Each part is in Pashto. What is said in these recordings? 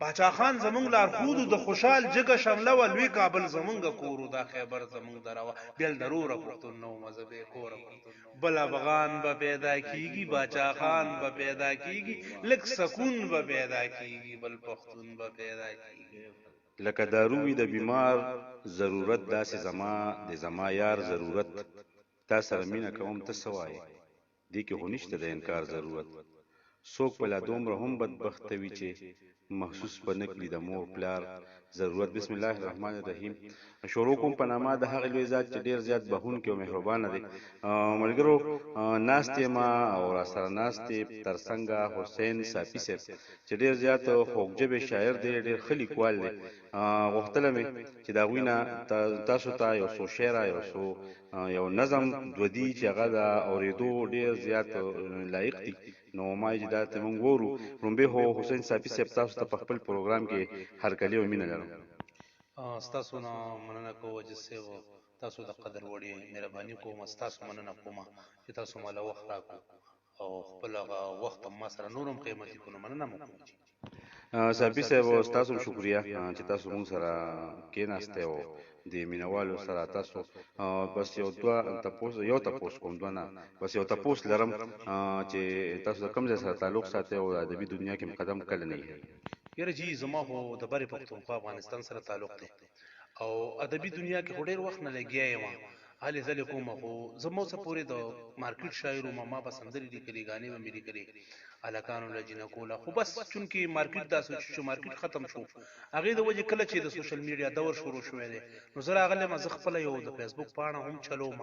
باچا خان زمونږ لارښود د خوشحال جګه شمله وه، لوی کابل زمونږ کور و، دا خیبر زمونږ دره وه، بیل د روره پښتون نه ومه زه بې کوره پښتون نه وم. بل افغان به پیدا کیږي، باچا خان به پیدا کیږي، لږ سکون به پیدا کیږي، بل پښتون به پیدا کیږي. لکه دارو وي د بیمار ضرورت داسې زما د زما یار ضرورت تا سره مینه کوم ته څه وایې دې کې خو نشته د انکار ضرورت څوک به لا دومره هم بدبخته وي چې محسوس به نه کړي د مور پلار ضرورت بسم الله الرحمن الرحیم شروع کوم په نامه د هغه لوی ذات چې ډیر زیات بخښونکی او مهربانه دی. ملګرو، ناست یم او راسره ناست دی ترڅنګه حسین ساپي صاحب چې ډیر زیات خوږ ژبی شاعر دی، ډیر ښه لیکوال دی. غوښتله مې چې د هغوی نه تاسو ته یو څو شعره، یو څو یو نظم دوه دي چې هغه د اورېدو ډېر زیات لایق دي، نو ما یې چې دا ترې موږ واورو. ړومبی خو حسین ساپي صاحب تاسو ته په خپل پروګرام کې هرکلی او مینه لرم. ستاسو نه مننه کوو عاجز صیب، تاسو د قدر وړ یئ، مهرباني کوم ستاسو مننه کوم چې تاسو ماله وخت راکړو او خپل هغه وخت هم ما سره نور هم قیمتي کړو، نو مننه مو کوم جی. ساپي صاحب، ستاسو هم شکریه چې تاسو مونږ سره کېناستئ او د مینوالو سره تاسو. بس یو دوه تپوس، یو تپوس کوم، دوه نه، بس یو تپوس لرم چې تاسو د کوم ځای سره تعلق ساتئ او د ادبي دنیا کې مو قدم کله نه ایښی؟ یاره جی، زما خو د برې پښتونخوا افغانستان سره تعلق دی او ادبي دنیا کې خو ډېر وخت نه لګیا یم، هلې ځلې کوم، خو زه موسه پورې د مارکیټ شاعر وم. ما به سندرې لیکلې، ګانې به مې لیکلې هلکانو له، جینکو له، خو بس چونکې مارکیټ داسې شو چې مارکیټ ختم شو، هغې د وجې کله چې د سوشل میډیا دور شروع شوی دی نو زه راغلی یم. زه خپله یو د فیسبوک پاڼه هم چلوم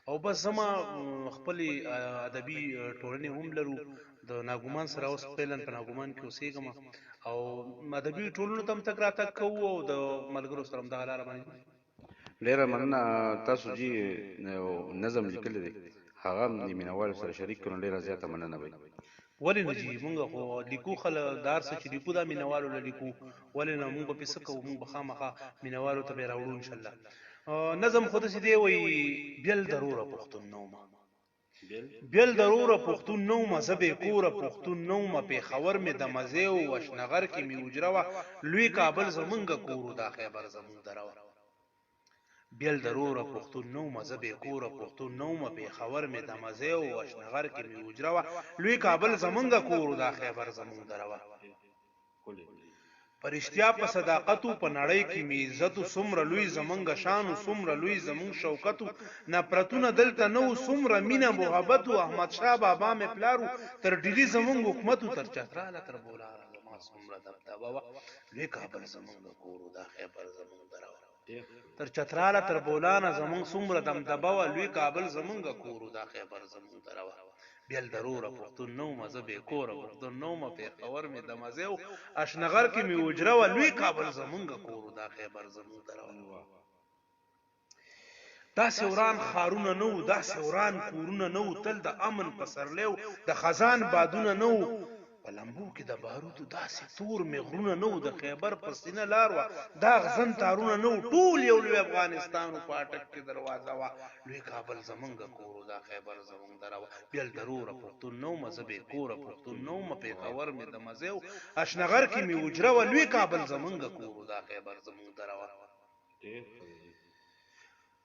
او بس زما خپلې ادبي ټولنې هم لرو د ناګمان سره. اوس فعلا په ناګمان کې اوسېږم او ادبي ټولنو ته هم تګ راتګ کوو او د ملګرو سره هم دغه لاره باندې. ډیره مننه. تاسو جی یو نظم لیکلی دی، هغه هم د مینوالو سره شریک کړو، ډیره زیاته مننه به. ولې نه جی، مونږ خو لیکو خل د هر څه چې لیکو دا مینوالو له لیکو، ولې نه؟ مونږ به پې څه کوو، مونږ به خامخا مینوالو ته به یې راوړو انشاءالله. نظم خو داسې دی، وایي: بیل دروره پښتون نه ومه، بیل دروره پښتون نه ومه، زه بې کوره پښتون نه ومه، پېښور مې د مزې و، اشنغر کې مې حجره وه، لوی کابل زمونږ کور و، دا خیبر زمونږ دره وه. بیل دروره پښتون نه ومه، زه بې کوره پښتون نه ومه، پېښور مې د مزې و، اشنغر کې مې حجره وه، لوی کابل زمونږ کور و، دا خیبر زمونږ دره وه. په رښتیا په صداقت و، په نړۍ کې مې عزت و، څومره لوی زمونږ شان و، څومره لوی زمونږ شوکت و، نفرتونه دلته نه وو، څومره مینه محبت و، احمد شاه بابا مې پلار و، تر ډیلي زمونږ حکومت و، تر چتراله تر بولاله زما څومره دبدبه وه، لوی کابل زمونږ کور و، دا خیبر زمونږ دره وه. تر چتراله تر بولانه زمونږ څومره دمدبه وه، لوی کابل زمونږ کور و، دا خیبر زمونږ دره وه. بیل دروره پښتون نه ومه، زه بې کوره پښتون نه ومه، پېښور مې دمزی و، اشنغر کې مې حجره وه، لوی کابل زمونږ کور و، دا خیبر زمونږ دره وه. داسې وران ښارونه نه وو، داسې وران کورونه نه وو، تل د امن پسرلی و، د خزان بادونه نه وو، په لمبو کې د بارودو داسې تور مغرونه نه وو، د خیبر په سینه لار وه، دا اغزن تارونه نه وو، ټول یو لوی افغانستان و، په اټک کې دروازه وه، لوی کابل زمونږ کور و، دا خیبر زمونږ دره وه. بیل دروره پښتون نه ومه، زه بې کوره پښتون نه ومه، پېښور مې د مزې و، اشنغر کې مې حجره وه، لوی کابل زمونږ کور و، دا خیبر زمونږ دره وه.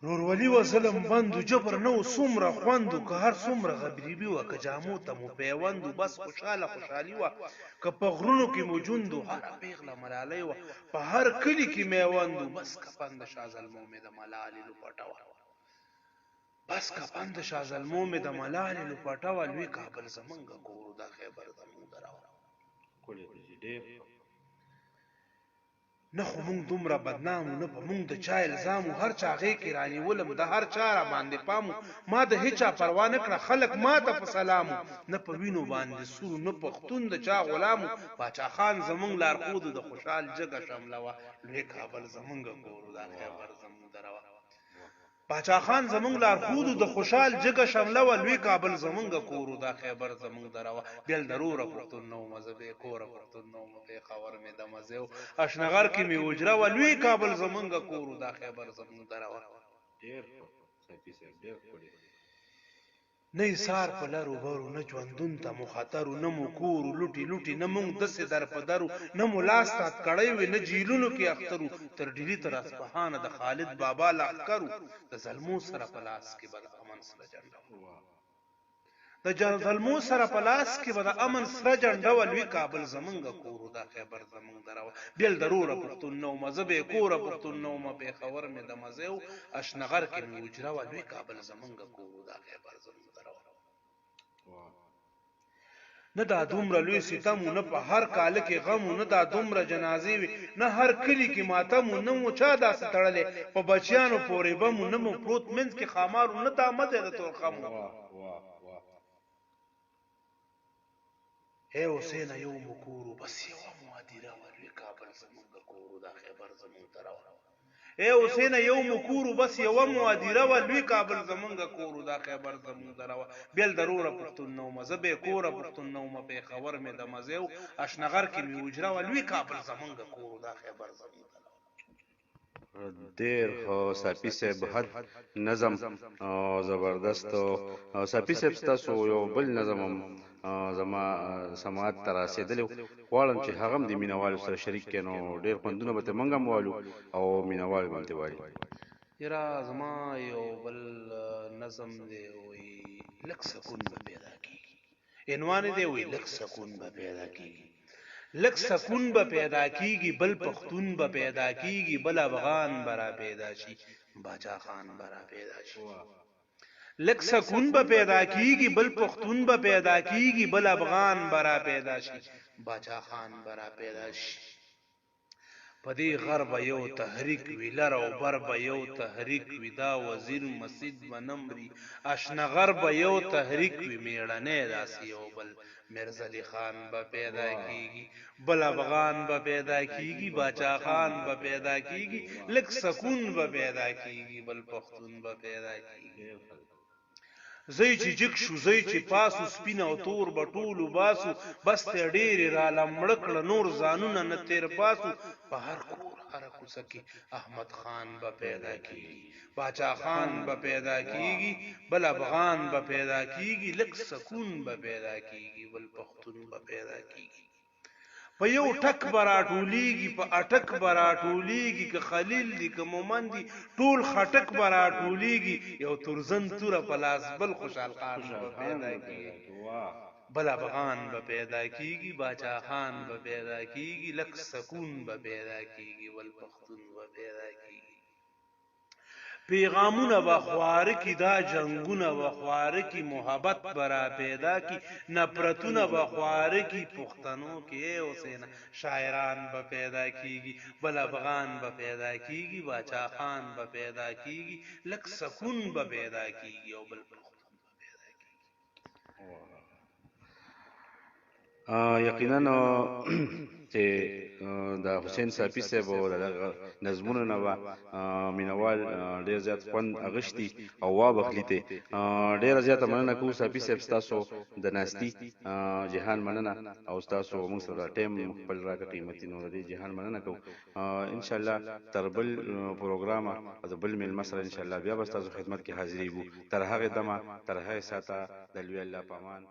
رورولي وه، ظلم بند و، جبر نه و، څومره خوند و، که هر څومره غریبي وه، که جامو ته مو پیوند و، بس خوشحاله خوشحالي وه، که په غرونو کې مو ژوند و، هره پیغله ملالۍ وه، په هر کلي کې میوند و، بس کفن د شاه زلمو مې د ملالې لوپټه وه، بس کفن د شاه زلمو مې د ملالې لوپټه وه، لوی کابل زمونږ کور و، دا خیبر زمونږ دره وه. نه خو مونږ دومره بدنام وو، نه په مونږ د چا الزام وو، هر چا غېږ کې رانیولم، د هر چا راباندې پام وو، ما د هېچا پروا نه کړه، خلک ماته په سلام وو، نه په وینو باندې سور وو، نه پښتون د چا غلام وو، باچا خان زمونږ لارښود وو، د خوشحال جګه شمله وه، لوی کابل زمونږ کور وو، دا خیبر زمونږ دره وه. باچا خان زمونږ لارښود و، د خوشحال جګه شمله وه، لوی کابل زمونږ کور و، دا خیبر زمونږ دره وه. بیل دروره پښتون نه ومه، زه بې کوره پښتون نه ومه، پېښور مې دمزی و، اشنغر کې مې حجره وه، لوی کابل زمونږ کور و، دا خیبر زمونږ دره وه. ډیر ښه ساپي صاحب، ډیر ښکلی. نه ایثار په لرو برو نه ژوندون ته مو خطر و نه مو کور و لوټي لوټي نه مونږ دسې در په در و نه مو لاس ته هتکړۍ وې نه جیلونو کې اختر و تر ډیلي تر اصفهانه د خالد بابا لښکر و د زلمو سره په لاس کې به د امن سره جنډه وه د زلمو سره په لاس کې به د امن سره جنډه وه لوی کابل زمونږ کور و دا خیبر زمونږ دره وه بیل د روره پښتون نه ومه زه بې کوره پښتون نه ومه پېښور مې د مزې و اشنغر کې مې حجره وه لوی کابل زمونږ کور و دا خیبر زمونږ دره وه. نه دا دومره لوی ستم و نه په هر کاله کې غم و نه دا دومره جنازې وې نه هر کلي کې ماتم و نه مو چا داسې تړلی په بچیانو پورې بم و نه مو پروت منځ کې ښامار و نه دا مزی د تورخم و. ای حسینه یو مو کور و بس یوه مو هدیره وه لوی کابل زمونږ کور و دا خیبر زمونږ دره وه ای حسینه یو مو کور و بس یوه مو هدیره وه لوی کابل زمونږ کور و دا خیبر زمونږ دره وه بیل د روره پښتون نه ومه زه بې کوره پښتون نه ومه پېښور مې د مزې و اشنغر کې مې حجره وه لوی کابل زمونږ کور و دا خیبر زمونږ دره وه. ډیر ښه ساپي صاحب حد نظم زبردست ساپي صاحب ستاسو یو بل نظم هم زما سماعت ته راسیدلی غواړم چې هغه هم د مینوالو سره شریک کړې نو ډیر خوندونه به ترې موږ هم والو او مینوال به هم ترې والي. یاره زما یو بل نظم دی وایي لږ سکون به پیدا کیږي. عنوان دی وی لک سکون به پیدا کیږي لک سکون به پیدا کیږي بل پښتون به پیدا کیږي بل افغان به را پیدا شي باچا خان به را پیدا شي لک سکون به پیدا کیږي بل پښتون به پیدا کیږي بل افغان به را پیدا شي باچا خان به را پیدا شي په دې غر به یو تحریک وي لر او بر به یو تحریک وي دا وزیر مسید به نه مري اشنغر به یو تحریک وي میړنی داسې یو بل میرزلي خان به پیدا کیږي بل افغان به پیدا کیږي باچا خان به پیدا کیږي لږ سکون به پیدا کیږي بل پښتون به پیدا کیږي. ځئ چې جګ شو ځئ چې پاسو سپین او تور به ټول وباسو بس دی ډېر یې راله مړه کړه نور ځانونه نه تېر باسو په هر کور هره کوڅه کې احمد خان به پیدا کېږي باچا خان به پیدا کېږي بل افغان به پیدا کېږي لږ سکون به پیدا کېږي بل پښتون به پیدا کېږي. په یو ټک به راټولیږي په اټک به راټولیږي که خلیل دي که مومند دي ټول خټک به راټولیږي یو تورزن توره په لاس بل خوشحال خان به پیدا کیږي بل افغان به پیدا کیږي باچا خان به پیدا کیږي لک سکون به پیدا کیږي بل پښتون به پیدا کیږي. پیغامونه به خواره کی دا جنګونه به خواره کی محبت به را پیدا کی نفرتونه به خواره کی پښتنو کې ای حسینه شاعران به پیدا کیږي بل افغان به پیدا کیږي باچا خان به پیدا کیږي لږ سکون به پیدا کیږي او بل پښتون به پیدا کیږي. یقینا چې د حسین صافي صاحب او دغه نظمونو نه به مینوال ډیر زیات خوند اغشتي او وابخلي ته ډیره زیاته مننه کوو صافي صاحب ستاسو د ناستي جهان مننه او ستاسو موږ سره ټایم خپل راکه قیمتي نو د دې جهان مننه کوو ان شاء الله تر بل پروګرامه او د بل میلمه سره ان شاء الله بیا به ستاسو خدمت کې حاضرېږو تر هغې دمه تر هغې ساعته د لوی الله په امان.